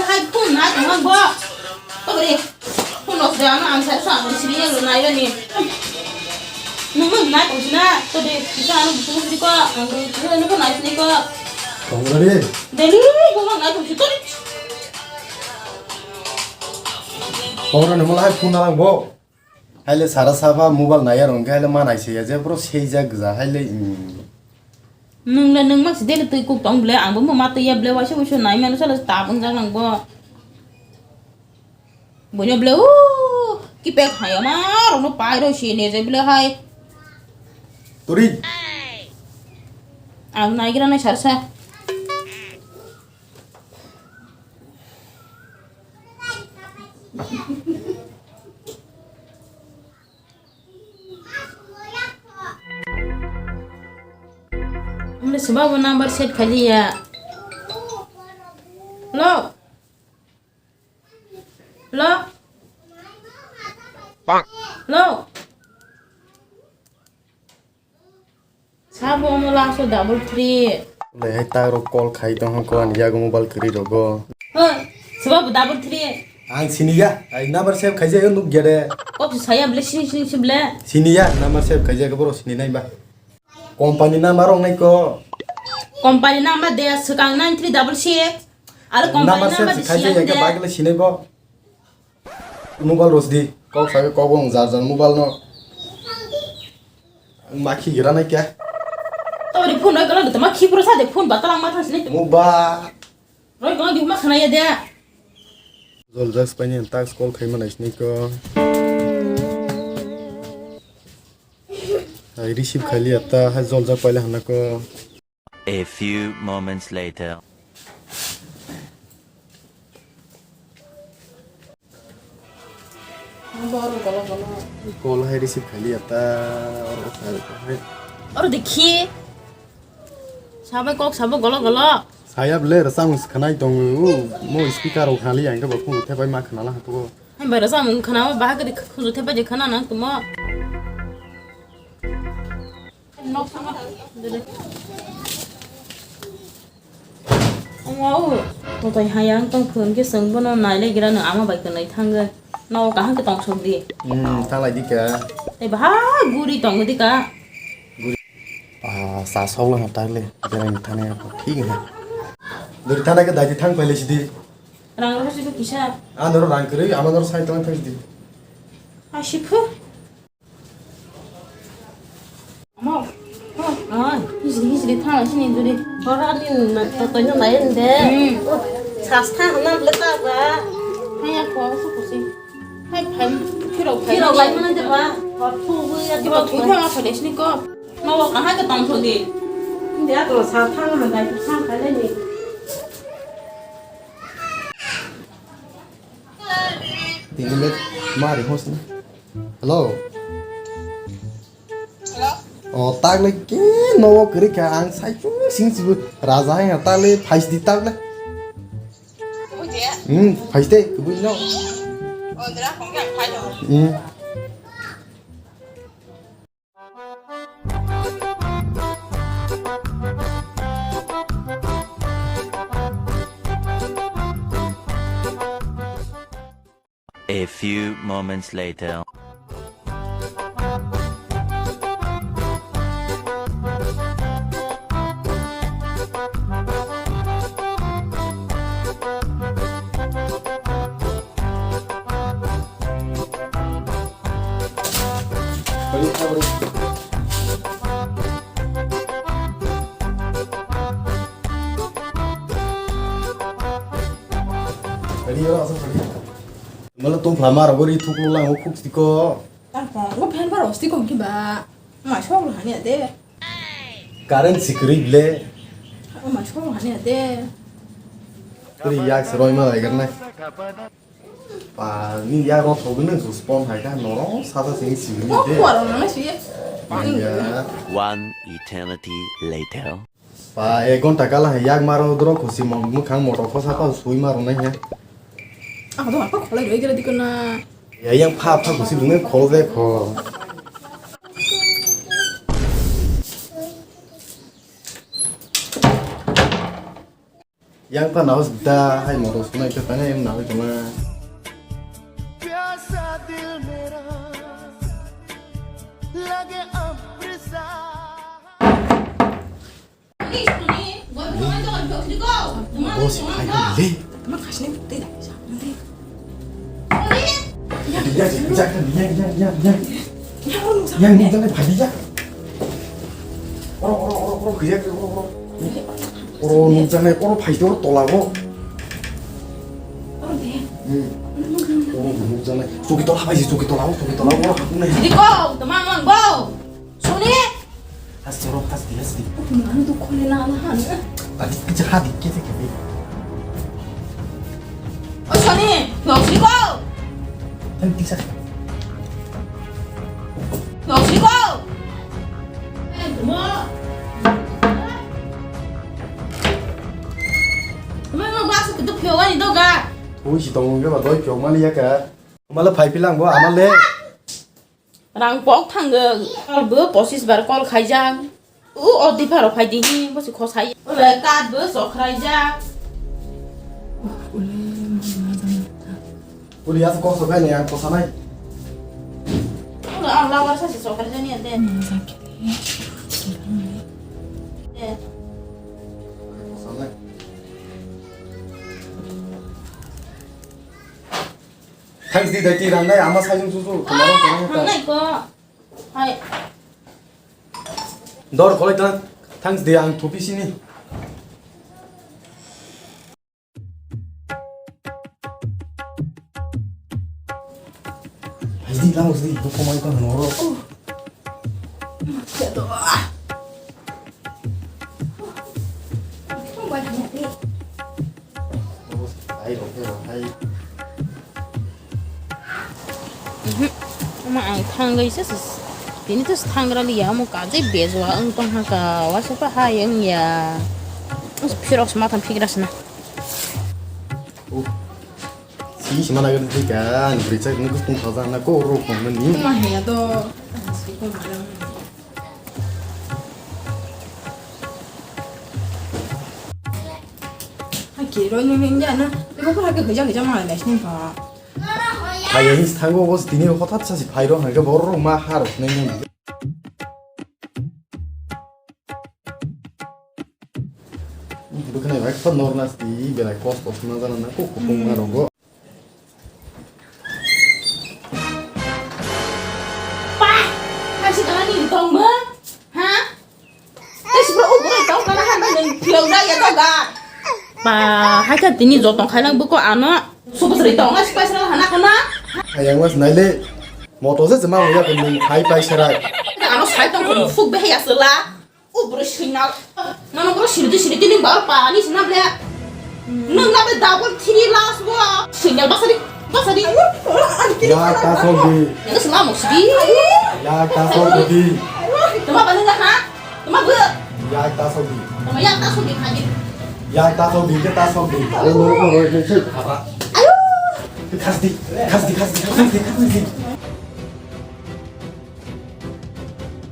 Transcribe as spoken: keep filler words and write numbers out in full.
Ai, phone nai tongma bo. Kobori. Phone off de ano ang sa sa ang siri ya lo nai bani. Nung nung nai tong sina. Kobori. Kita ano buku siri ko. Ang siri ano ko nai sini ko. Kobori. Deli ko nai tong sini. Kobori ni mulai phone nalang bo. Haile sara saba mobile naiya rong khe haile ma naisaiya je bro seijak gwja haile, mm. Nwng le nwng ma si dele twi kuk tong ble, ang bo ma twi ya ble, waisa waisa nai mano sala tab wngjak nang bo. Boino ble, o, kipek haya ma rok no pai rw si ne je ble hai. Tori. Ang nai gra nai sar sa. Mle seba bo number save khailiya. Lo. Lo. Lo. Sabo omo last o double three. Lehai ta rok call khai tong kho ani yago mobile kwrwi rogo. Hoi, sabo double three. Ang siniya, ai number save khaijak nuk gere. Kok saya ble sini sini si ble. Siniya, number save khaijak boro sini nai ba. Company number rok nai ko. Company number de swkang nine three double six. Aro company number save number de khaijak siya ya de. Bagla sini bo. Mobile rosdi, kok sabi kok wng jar jar mobile no. Ma khi gira nai kya? Tori phone roi kono de ma khi pura sa de phone ba talang ma thang sini. Mobile. Roi kono di ma khana ya de. Jol jak spani tax call khai ma nai sini ko. Ai receive khai li ata ha jol jak paila hana ko. A few moments later. Call hai receive khai liya ta, oro khai, khai. Oro dekhi. Sabai kok sabo golo golo. Saya bele rwchapmung se khwnai tongo, mo speaker rok khali ang khe bo khunju thepai ma khwnala haphugo. Hai bai rwchapmung khwnama bahai kwrwi khunju thepai je khwna nang tongmo. Omo o, kotai hai ang tong phone khe chwng bono nailai gira no ama bai kwnwi thangwi. Nogo kaham khe tong sok di. Hmm, thalai di ka. Tei bahai guri tong di ka. Guri. Ah, sa sok lang tak le, bereng thane thik na. Duri thana ke dai thang paile sidi. Rang rok sidi kisa. Ano rang kwrwi, ama nor sai tong thang sidi. Ai siphu. Amo. Oi, hijri hijri thang sini duri. Ora ni na to to no nai de. Hmm. Sas thang na le ta ba. Haya ko su ko si. Hai phai phiro phai. Phiro lai mana de ba. Ko phu bu ya de ba. Phiro thang phai sini ko. Ma wa ka ha ke tong so de. India to sa thang na dai thang ka le ni. Tini le mari hos na. Hello. Hello. O tak le ke nogo kwrwi kha ang sai chung sing sibu raja hai tak le phai sidi tak le. Buji ya? Hmm, phai sidi kubui no. O dra kong ya phai lo. Hmm. A few moments later. Mala tong phlama rogo ri thuklo lang o khuk siko. Tang tong, o phen bar osti kong ki ba. Ma sok la hani ade. Current sikri ble. Ma sok la hani ade. Kri yak se roi ma lai gar nai. Pa ni yak ro thogin nang su spon hai ka noro sa sa sing sikri de. Ko ko ro na si. Ya. One eternity later. Pa ek ghonta kala hai yak maro doro khusi mo-, mwkhang motor khosa pa sui maro nai he. Ang to apa kholai roi gele dikona. Ya yang pha pha khusi dunge khol de kho. Yang pa nahos da hai motor sunai ka tane em nahoi tama. प्यासा दिल मेरा लगे अब्र सा। Boss, hai le. Tama khasni tei da. Yang, yang, yang, yang, yang. Yang, yang, yang, yang. Oro, oro, oro, oro, kaya, oro, oro. Oro, nung janai, oro, phai, oro, tola, oro. Hmm. Oro, nung janai. Choki tola, phai, choki tola, oro, choki tola, oro, hakung nai. Diko, tama mang bo. Suni. Has jorok, has di, has di. Manu tu khole na na han. Tadi kicha ha di, kete kete. O Soni, noksi ko. Tadi tiksa. Noksi ko. Eh, mo. Mo mo ba su tu phyo wani doga. Ui si tong ge ba doi phyo mali ya ka. Mala phai pilang bo amale. Rang pok thango, call bo pochis bar call khaijak. U o dipharo phai di hi, bo se khosai. Ule kat bo sokhraijak. Uli ya kok sokhai ne, ang kosanai. Ule ang labar sa se sokhraijani ande. De. Kosanai. Thanks di dai ti rang nai ama sai jung su su. Thangnai ko. Hai. Dor kholai ta. Thanks di ang thupi sini. Hai di lang di ko mai ko noro. Ama ang thangwi se se tini to thangra liya amo kajai bejwa wng tong ha ka wasa pa hai wng ya. Phirok se matham phigra sna. Si se mana gari ka ni beri chak ni kusung thaja na ko ro kong ni. Ma he ya to. Hakhe roi nung nung ya no. Ebo pura ke hojak hojak ma lai sini pa. Hai, hai, thango bo tini hothat sa si phai rok, hai ke borok rok ma ha rok nai nai. Bwkhwnai bai kha norna si belai kosto sna jana na ko kupung ma rogo. Pa, hai si kana ni tong ma? Ha? Tei sipra o bwrwi tong kana han bai nung phiyok da ya doga. Pa, hai kha tini jotong khainang bwkha ano. Subusri tong na sipai sra hana kana. Ayang mas naile moto se jema ya ko nung khai pai sra. Ano sai tong ko fuk be ya sela. O bwrwi signal. Nono bwrwi sirdi sirdi ning bar pa ani sina ble. Nung na be double three last bo. Signal basari basari. Ya ta so di. Yang sima mo sidi. Ya ta so di. Tama bani na ha. Tama bu. Ya ta so di. Tama ya ta so di khaji. Ya ta so di ke ta so di. Ayo, ayo, ayo, ayo, ayo. Khas di, khas di, khas di, khas di, khas di.